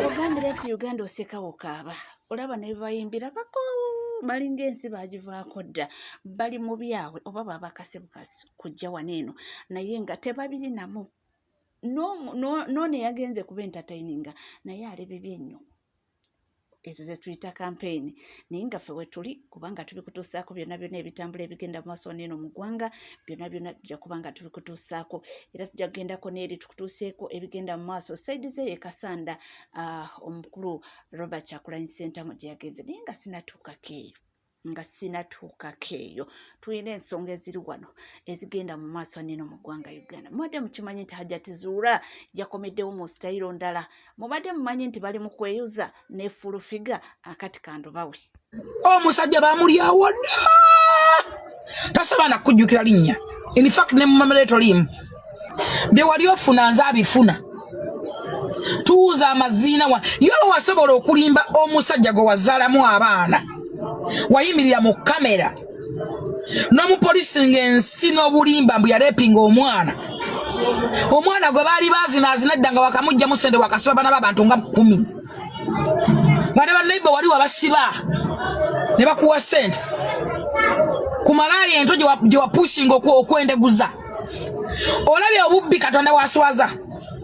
Ogambira nti Uganda oseka wokaaba olaba nebayimbira bako balinga ensi bagivaako dda bali mu byabwe oba babakase bukasi kujja wano eno naye nga tebabirinamu noono eyagenze kuba entertaininga naye ali bibi ennyo ezo zetuyita kampeyini naye nga ffe wetuli kubanga tubikutuusaako byonna byonna ebitambula ebigenda mu maaso neeno mu ggwanga byonna byonna tujja kuba nga tubikutuusaako era tujja kugendako neeri tukutuuseeko ebigenda mu maaso saidi ze ye kasanda ah, omukulu robert kyakulanyi sentamu gye yagenze naye nga sinatuukako eyo nga sinatuukako eyo tulina ensonga eziri wano ezigenda mu maaso nino mu ggwanga uganda mubadde mukimanyi nti hajati zuura yakomeddewo mu sitayiro ndala mubadde mumanyi nti bali mu kweyuza ne fulufiga akati kandubawe omusajja bamulyawo dda tasobola nakujjukira linnya infact ne mumamere toliimu bye wali ofuna nze abifuna tuuza amaziina wa yoba wasobola okulimba omusajja gwe wazaalamu abaana wayimirira mu kamera n'omupolisi ng'ensi n'obulimba mbu yalepinga omwana omwana gwe baali bazinaazina edda nga wakamugjamu sente wakasiba bana b'abantu nga kumi nga ne banaiba wali wabasiba ne bakuwa sente ku malaaya ento gye wapushinga okwendeguza olabye obubbi katonda waswaza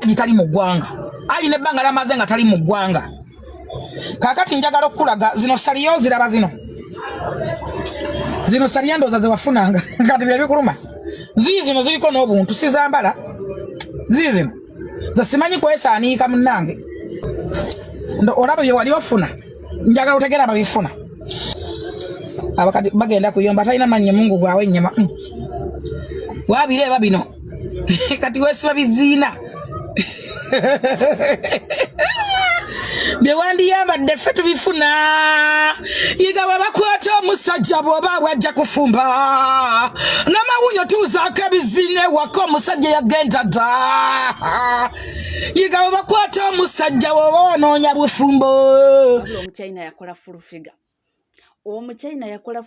gitali mu ggwanga ayi nebbanga lyamaze nga tali mu ggwanga kakati njagala okukulaga zino saliyo ziraba zino zino saliya ndowooza zewafunanga kati byebikuluma zii zino ziriko n'obuntu sizambala zii zino ze simanyi kwesaaniika munnange olaba bye wali ofuna njagala otegeera ababifuna abakati bagenda kuyomba talina mannyo mungu gwawe ennyama mm. wabireeba bino kati wesiba biziina byewandiyambadde ffe tubifuna yiga bwe bakwata omusajja bwoba bwajja kufumba namawunyo tuuzaako ebiziina ewaka omusajja yagenda dda yiga bwe bakwata omusajja woba wanoonya bufumbo omuchina yakola fulufiga omuchina yakola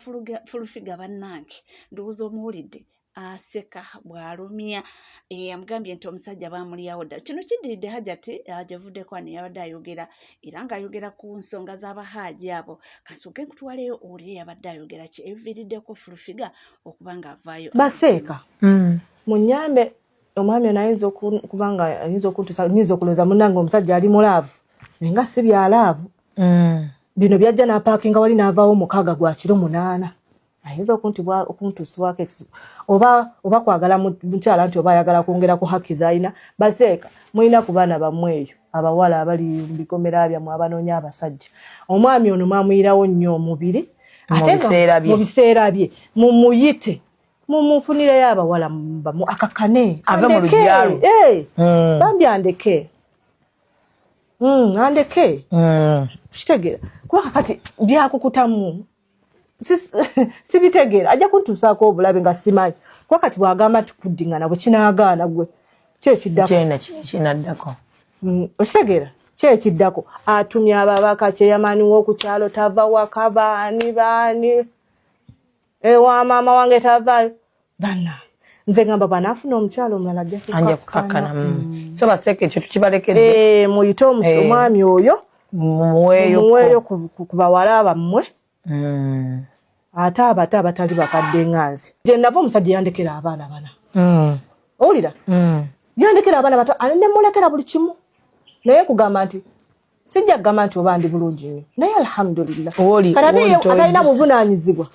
fulufiga bannange ndowooza omuwulidde aseka bw'alumya eh, amugambye nti omusajja baamulyawo dda kino kiddiridde hajati eh, gyevuddeko wano yabadde ayogera era ng'ayogera ku nsonga z'abahaaji abo kasooke nkutwaleyo oli yabadde ayogera ki ebiviiriddeko fulufiga okuba ng'avaayo baseeka mm. munyambe omwami ono ayinza okuba nga ayinza okuntusa nyinza okulowooza munange omusajja ali mu laavu naye nga si bya laavu mm. bino byajja n'apaakinga wali n'avaawo mukaaga gwa kiro munaana ayinza okuntuusibwako ekizibu oba oba kwagala mukyala nti oba ayagala kwongera ku haki zalina baseeka mulina ku baana bammwe eyo abawala abali mu bikomera byammwe abanoonya abasajja omwami ono mwamuyirawo nnyo omubiri ate mu biseera bye mumuyite mumufunireyo abawala bamu akakane andeke eh, hmm. bambi andeke hmm, andeke hmm. kitegeera kuba kakati byakukutamu sibitegeera ajja kuntuusaako obulabe nga simanyi kuba kati bwagamba nti kuddingana bwe kinaagaana gwe kyekiddako okitegeera kyekiddako atumya ababaka kyeyamaani w'okukyalo tava waka baani baani ewa maama wange tavaayo bana nze ngamba bwanaafuna omukyalo omulala ajja kukakkana mm. mm. so baseke ekyo tukibalekedde eh, muyite eh. omwami oyo mumuweeyo ku bawala bammwe mm. ate abato abatali bakadde nga nze gye nava omusajja yandekera abaana bana owulira yandekera abaana bato nemulekera buli kimu naye kugamba nti sijja kugamba nti oba ndi bulungi nnyo naye alhamdulillah atalina buvunaanyizibwa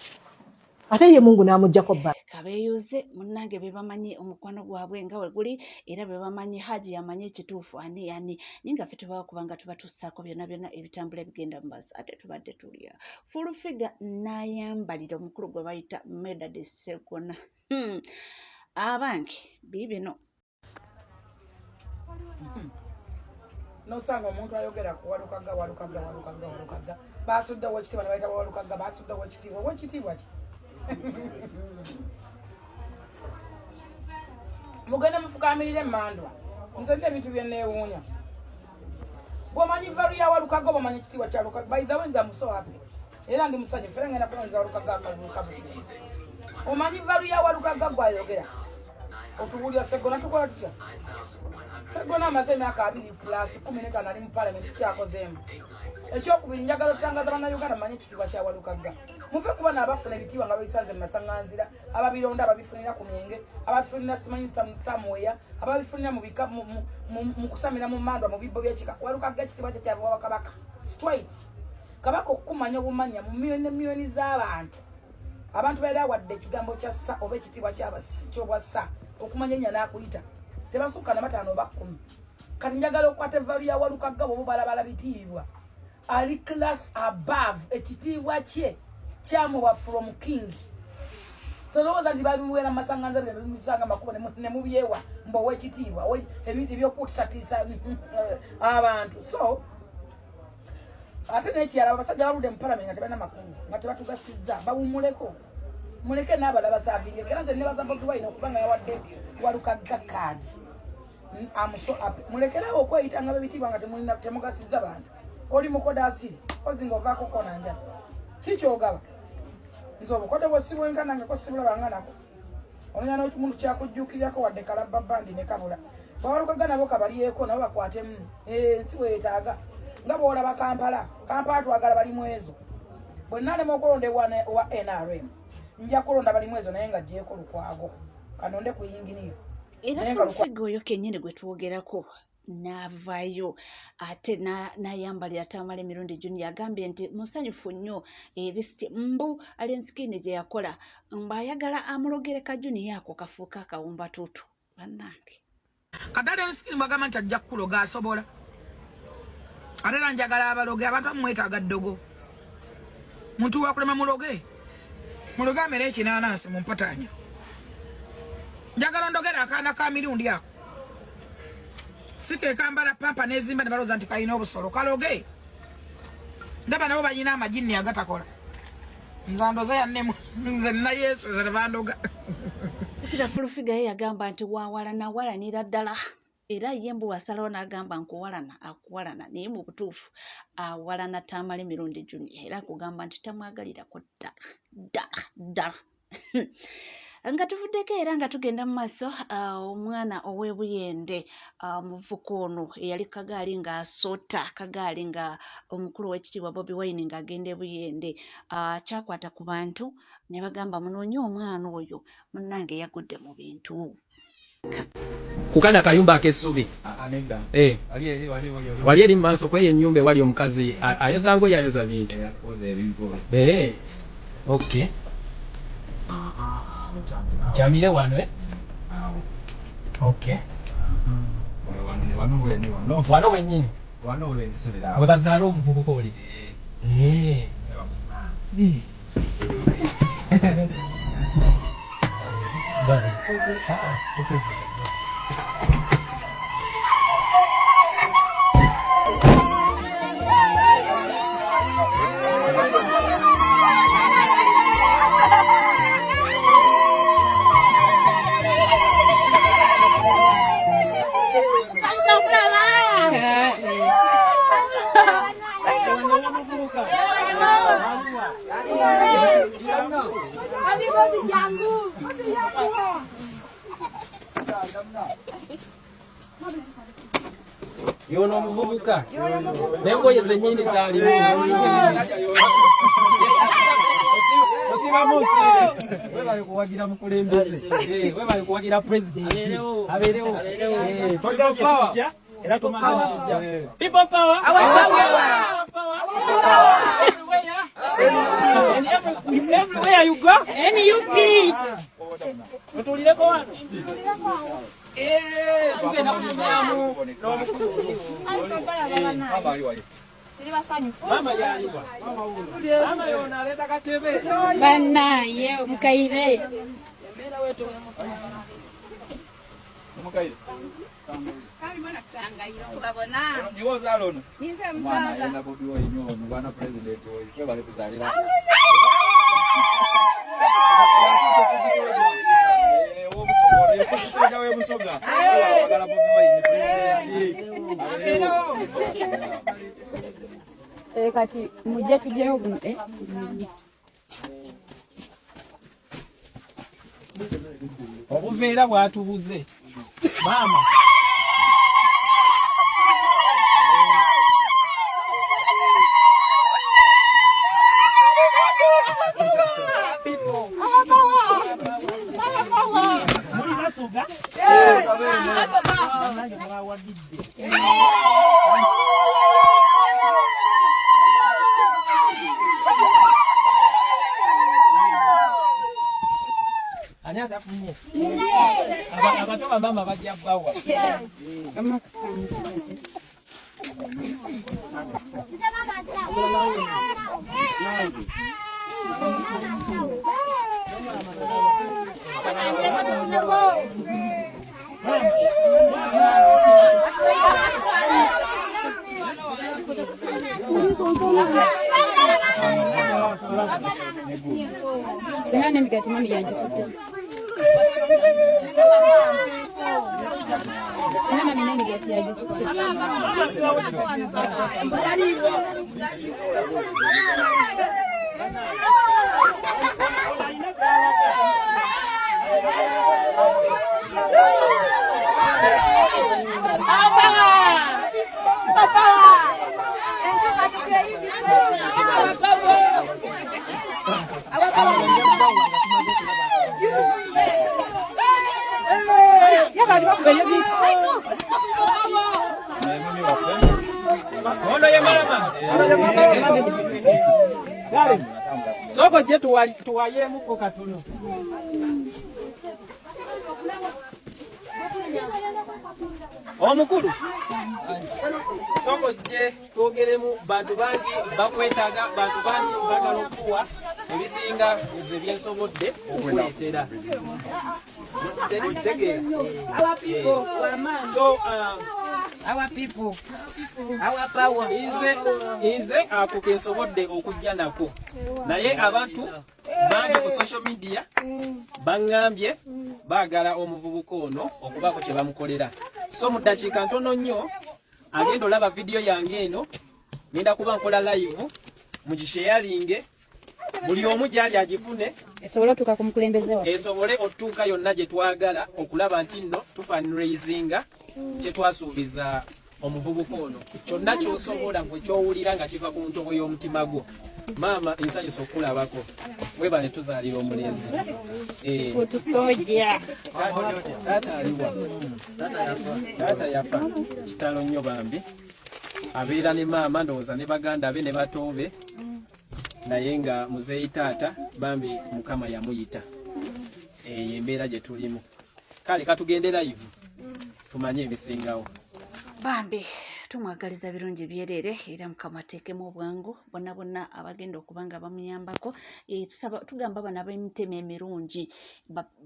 ate ye mungu n'amuggyako bba kabeeyuze munnange be bamanyi omukwano gwabwe nga we guli era be bamanyi haji yamanyi ekituufu ani ani naye nga ffe tubawa kubanga tubatuusaako byonna byonna ebitambula ebigenda mu maaso ate tubadde tulya fulufiga n'ayambalira omukulu gwe bayita medad segona hmm. abange biibino nosanga omuntu ayogera ku walukagga walukagga walukagga walukagga basudde owekitiibwa nebayita walukagga basudde owekitiibwa owekitiibwa ki Mugende mufukamirire emandwa. Nze nina ebintu bye neewuunya. Bw'omanyi value ya Walukaga, oba omanyi ekitiibwa kya Walukaga. By the way, nze am so happy. Era ndi musanyufu era ngenda kulonza Walukaga akalulu kabusi. Omanyi value ya Walukaga gw'ayogera. Otubuulira Seggona tukola tutya? Seggona amaze emyaka 20 plus 15 ali mu parliament, kyakozeemu. Ekyokubiri, njagala otangaza Bannayuganda mumanye ekitiibwa kya Walukaga. Muve kuba n'abafuna ebitiibwa nga babisanze mu masaŋŋanzira, ababironda, ababifunira ku myenge, ababifunira simanyi somewhere, ababifunira mu bika, mu kusamira mu mandwa, mu bibbo by'ekika. Walukaga ekitiibwa kye kyava wa Kabaka straight. Kabaka okukumanya obumanya mu miliyoni ne miliyoni z'abantu, abantu baera awadde ekigambo kya ssa oba ekitiibwa ky'obwa ssa okumanya erinnya n'akuyita, tebasukka na 5 oba 10. Kati njagala okukwata e value ya Walukaga. Bw'oba obalabala bitiibwa, ali class above. Ekitiibwa kye kyamuwa from king. Tolowooza nti babimuweera mu masaŋŋanza, bino bimusanga makubo ne mubyewa mbu ow'ekitiibwa, ebintu ebyokutiisatiisa abantu. So ate n'ekirala, abasajja baludde mu palamenti nga tebalina makulu, nga tebatugasizza, bawummuleko, muleke n'abalala baservinge. Era nze nebaza Bobi Wine okuba nga yawadde Walukagga kaadi. Am so happy. Mulekerawo okweyitanga bebitiibwa nga temulina, temugasizza bantu. Oli mukodo asiri ozi nga ovaako kona njala kikyogaba. Nze obukodo bwe sibwenkanangako, sibulabanga nako. Ononya n'omuntu kyakujjuukirirako wadde kalabba bandi ne kabula. Bawalukaga nabo kabalyeko, nabo bakwatemu. Ensi bweyetaaga nga bw'olaba Kampala. Kampala twagala balimu ezo. Bwe naalema okulondebwa wa NRM, nja kulonda balimu ezo, naye nga gyeko Lukwago kanonde ku yinginiya. Era Naye nga Full Figure oyo kennyini gwe twogerako n'avaayo ate n'ayambalira Tamale Mirundi Junior. Agambye nti musanyufu nnyo eri mbu Alien Skin gye yakola, mbu ayagala amulogere ka Junior ako kafuuka akawumbatuutu. Bannange. Kati Alien Skin bwagamba nti ajja kukuloga, asobola. Ate era njagala abaloge, abantu abamwetaaga ddogo. Muntu wakulema muloge, muloge amere ekinaanansi mu mpataanya. Njagala ndogera akaana ka Mirundi ako, si ke kambala pampa n'ezimba ne balowooza nti kalina obusolo. Kaloge, ndaba nabo balina amajinni agatakola. Nze ndoza yannemu, nze nna Yesu, nze tebandoga. Jjukira Full Figure ye yagamba nti wawalana walanira ddala, era ye mbu wasalawo n'agamba nkuwalana akuwalana, naye mu butuufu awalana Tamale Mirundi Junior, era akugamba nti tamwagalirako ddala ddala ddala. Nga tuvuddeko era nga tugenda mu maaso, omwana ow'Ebuyende, omuvubuka ono eyali ku kagaali ng'asoota kagaali nga omukulu ow'ekitiibwa Bobi Wine ng'agenda Ebuyende, kyakwata ku bantu ne bagamba munoonye omwana oyo, munnange yagudde mu bintu. Kukana kayumba ak'essubi. Eh. Wali eri mu maaso kweyo ennyumba ewali omukazi ayoza ngoye, ayoza bintu. Eh. Okay. Jamire wano, eh? Okay. Wano wennyini. We bazaala omuvubuka oli. Eh. Eh. Bali. Ah, ah, tukuze. Yono omuvubuka n'engoye zennyini zaalimu. Osibamu webale kuwagira mukulembeze, webale kuwagira president, abeerewo. Tujja era tumanyi tujja. People power, our power, power, everywhere and everywhere you go. NUP. Mutulireko wano. Tugenda kunyumyamu n'omukulu. Maama yaliwa? Maama yono aleeta katebe. Bannaye omukaire. Embeera wetu. Omukaire. Niwe ozaala ono? Omwana ayenda Bobi Wine ono, bwana president oyo, twebale kuzaalira. Ow'obusobola. Eh, kati mujje tujjeyo guno eh. Obuveera bwatubuze maama. Muli basoga? Nange mwawagidde. Ani atafunye? Abato bamaama bajja bawa. Singa n'emigaati mami yagikutte. Singa mami n'emigaati yagikutte. Ono ye maama. Kale. Soko je tuwayeemuko katono. Omukulu. Soko je twogeremu, bantu bangi bakwetaaga, bantu bangi bagala okuwa ebisinga nze byensobodde okuleetera. Okitegeera? So Our people, our power. Nze ako kensobodde okujja nako, naye abantu bangi ku social media baŋŋambye baagala omuvubuka ono okubaako kye bamukolera. So mu ddakiika ntono nnyo agenda olaba vidiyo yange eno, ngenda kuba nkola live, mugisharinge buli omu gyali agifune, esobole otuuka ku mukulembeze waffe, esobole otuuka yonna gye twagala okulaba nti nno tufundraisinga kye twasuubiza omuvubuka ono. Kyonna ky'osobola gwe ky'owulira nga kiva ku ntobo y'omutima gwo. Maama, nsanyusa okulabako, webale tuzaalira omulenzi. Tusoja. Taata aliwa? Taata yafa, kitalo nnyo bambi. Abeera ne maama ndowooza ne baganda be ne bato be, naye nga muzeeyi taata bambi Mukama yamuyita. Eyo embeera gye tulimu. Kale katugende live tumanye ebisingawo. Bambi tumwagaliza birungi byereere, era Mukama ateekemu obwangu bonna bonna abagenda okuba nga bamuyambako. Tusaba tugamba bano ab'emitima emirungi,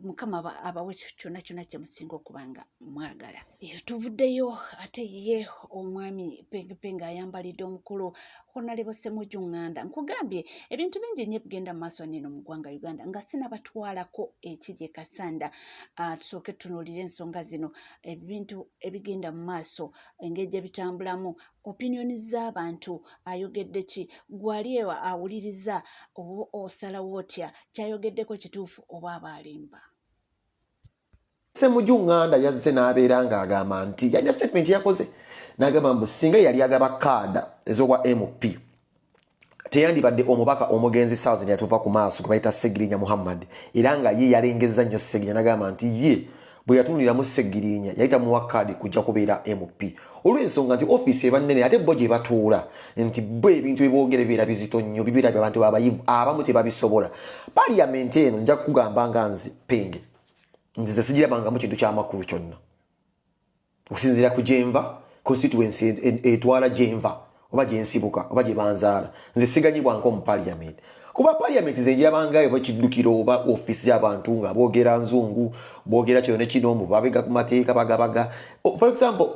Mukama abawe kyonna kyonna kye musinga okuba nga mwagala. Tuvuddeyo ate ye omwami Pengepenge ayambalidde omukulu Honorable Ssemujju Nganda. Nkugambye ebintu bingi nnyo ebigenda mu maaso neno mu ggwanga Uganda nga sinabatwalako ekiri e Kasanda. Tusooke tutunuulire ensonga zino, ebintu ebigenda mu maaso, engeri gye bitambulamu, opinioni z'abantu, ayogedde ki, gwali ewa awuliriza oba osalawo otya, kyayogeddeko kituufu oba aba alimba. Ssemujju Nganda yazze n'abeera ng'agamba nti yalina statement yakoze n'agamba mbu singa yali agaba kaada ez'obwa MP teyandibadde omubaka omugenzi Southern yatuva ku maaso gwe bayita Ssegirinya Muhammad, era nga ye yalengezza nnyo Ssegirinya n'agamba nti ye bwe yatunuliramu Ssegirinya yali tamuwa kaadi kujja kubeera MP olw'ensonga nti ofiisi eba nnene ate bo gye batuula nti bo ebintu bye boogera bibeera bizito nnyo, bibeera bya bantu babayivu abamu tebabisobola. Parliament eno nja kukugamba nga nze Penge nzize sigirabangamu kintu kyamakulu kyonna okusinziira ku gyenva, constituency etwala gyenva oba gyensibuka oba gye banzaala, nze siganyibwanko mu parliament kuba parliament nze njirabangayo bakiddukiro oba ofiisi y'abantu nga boogera nzungu, boogera kino ne kino, mbu babega ku mateeka bagabaga. For example,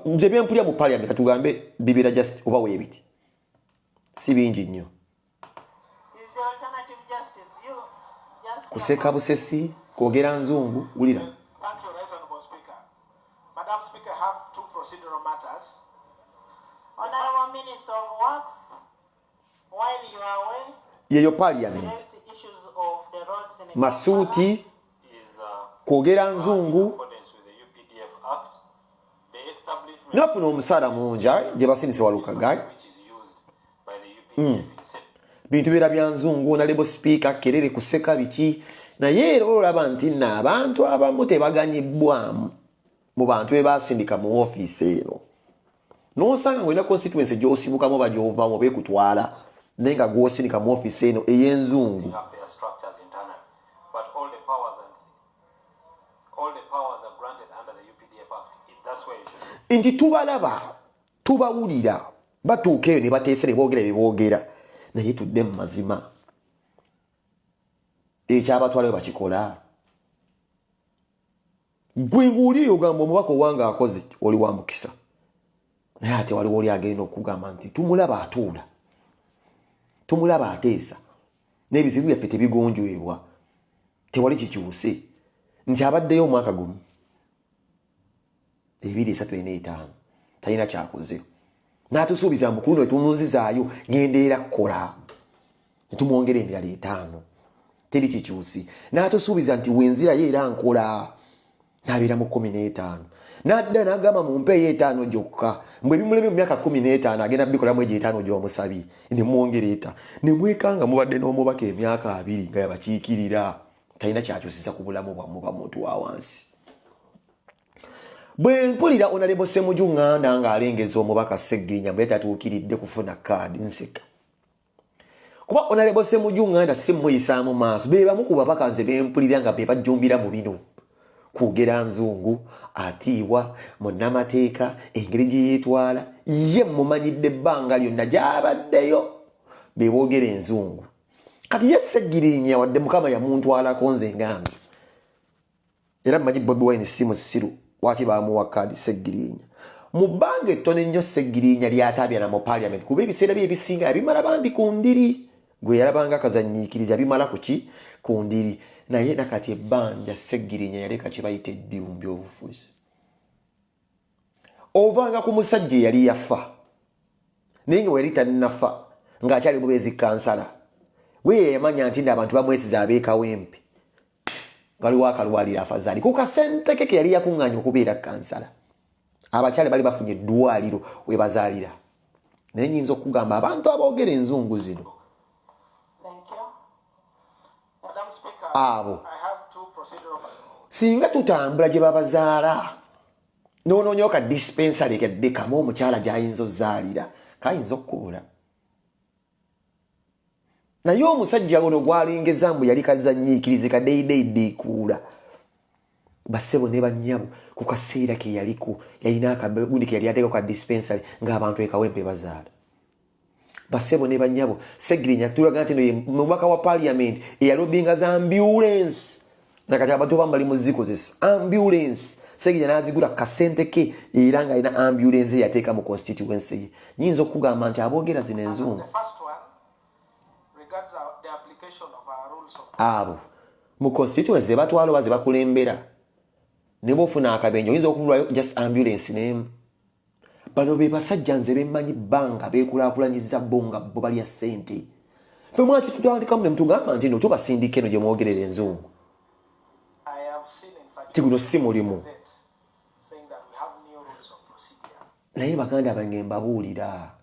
nze byempulira mu parliament katugambe bibeera just oba weebiti si bingi nnyo, kuseka busesi. Kwogera nzungu, wulira. Thank you, Right Honorable Speaker. Madam Speaker, I have two procedural matters. Honorable Minister of Works, while you are away, Yeyo parliament. raise the issues of the roads in Masuuti, kwogera nzungu. Nafuna omusaala mungi gye basindise walukaga. Bintu bibeera bya nzungu na lebo sipiika kerere kuseka biki, naye era olaba nti nno abantu abamu tebaganyibwamu mu bantu be basindika mu ofiisi eno. N'osanga ng'olina constituency gy'osibukamu oba gy'ovaamu oba ekutwala, naye nga gw'osindika mu ofiisi eno ey'enzungu. Up their structures internally. But all the powers and all the powers are granted under the UPDF Act. That's where you should Nti tubalaba, tubawulira, batuuka eyo ne bateesa ne boogera bye boogera, naye tudde mu mazima, ekyabatwalayo bakikola. Gwe ng'oli eyo ogamba omubaka owange akoze, oli wa mukisa, naye ate waliwo oli agenda okugamba nti tumulaba atuula, tumulaba ateesa, n'ebizibu byaffe tebigonjwebwa, tewali kikyuse, nti abaddeyo omwaka gumu, 2, 3, 4, 5, talina kyakoze, n'atusuubiza mukulu ne tumunzizaayo ngenda era kukola, ne tumwongera emirala 5, teri kikyusi, n'atusuubiza nti wenzirayo era nkola, n'abeera mu 15, n'adda n'agamba mumpeeyo 5 gyokka, mbwe ebimuleme mu myaka 15 agenda bikolamu egyo 5 gy'omusabye, ne mwongera 5, ne mwekanga mubadde n'omubaka emyaka 20 nga yabakiikirira, talina kyakyusiza ku bulamu bwammwe bwa muntu wa wansi. Bwe mpulira Honorable Ssemujju Nganda ng'alengeza omubaka Ssegirinya bwe tatuukiridde kufuna kaadi, nseka, kuba Honorable Ssemujju Nganda si muyisaamu maaso. Be bamu ku babaka nze bempulira nga be bajjumbira mu bino kwogera nzungu, atiibwa munnamateeka, engeri gye yeetwala ye mumanyidde ebbanga lyonna gy'abaddeyo be boogera enzungu. Kati ye Ssegirinya, wadde Mukama yamuntwalako nze nga nze era mmanyi Bobi Wine si musiru, waki bamuwa kaadi Ssegirinya mu bbanga ettono ennyo Ssegirinya lyatabyana mu parliament? Kuba ebiseera bye ebisinga yabimala bambi ku ndiri, gwe yalabanga akazanyiikiriza bimala ku ki, ku ndiri. Naye nakati ebbanja Ssegirinya yaleka kye bayita eddibu mu byobufuzi, ovanga ku musajja eyali yafa, naye nga weyali tannafa ng'akyali mubeezi kansala, we yamanya nti nno abantu bamwesiza abeekawempe, waliwo akalwaliro afazaali ku kasente ke ke yali yakuŋŋaanya okubeera kansala, abakyala bali bafunye eddwaliro we bazaalira. Naye nyinza okugamba abantu aboogera enzungu zino Thank you. Madam Speaker, abo I have two procedural singa tutambula gye babazaala nonoonyawo ka dispensary kadde kamu omukyala gy'ayinza ozaalira, kayinza okukubula. Naye omusajja ono gwalengeza mbu yali kazanyiikirize kadeyideyidiikuula, bassebo ne bannyabo, ku kaseera ke yaliko yalina akagundi ke yali ateekako ka dispensary ng'abantu ekawempe bazaala. Bassebo ne bannyabo, Segirinya tulaga nti no ye mubaka wa parliament eyalobinga za ambulance, nakati abantu abamu bali muzikozesa ambulance. Segirinya n'azigula kasente ke era ng'alina ambulance yateeka mu constituency ye. Nyinza okugamba nti aboogera zino enzungu The first one regards the application of our rules of abo mu constituency ze batwala oba ze bakulembera, ne bwofuna akabenje oyinza okubulwayo just ambulance n'emu. Bano be basajja nze bemmanyi bbanga beekulaakulanyiza bo nga bo balya ssente. Ffe mwaki tutandikamu ne mutugamba nti no tubasindika eno gye mwogerera enzungu I have seen in such ti guno si mulimu. saying that we have new rules of procedure. Naye baganda bange, mbabuulira,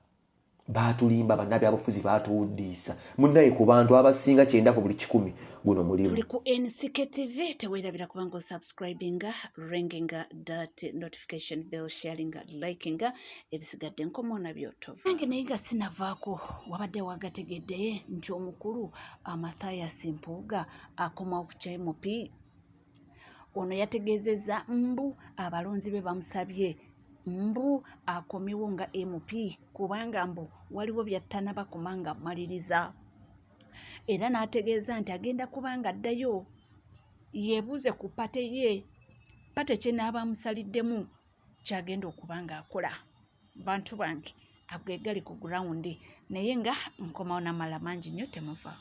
baatulimba, bannabyabufuzi baatuwuddiisa munnaye. Ku bantu abasinga 90 ku buli 100, guno mulimu. Tuli ku NCK TV. Teweerabira kubanga osubscribinga, ringinga that notification bell, sharinga, likinga, ebisigadde nkomo nabyo tova nange. Naye nga sinavaako, wabadde wagategedde nti omukulu Mathias Mpuuga akomawo ku kya MP. Ono yategeezezza mbu abalonzi be bamusabye mbu akomewo nga MP, kubanga mbu waliwo byattanabakoma nga mmaliriza, era n'ategeeza nti agenda kuba nga addayo yeebuuze ku party ye, party kyenaaba amusaliddemu kyagenda okuba ng'akola. Bantu bange, ago gali ku ground, naye nga nkomawo n'amala mangi nnyo, temuva.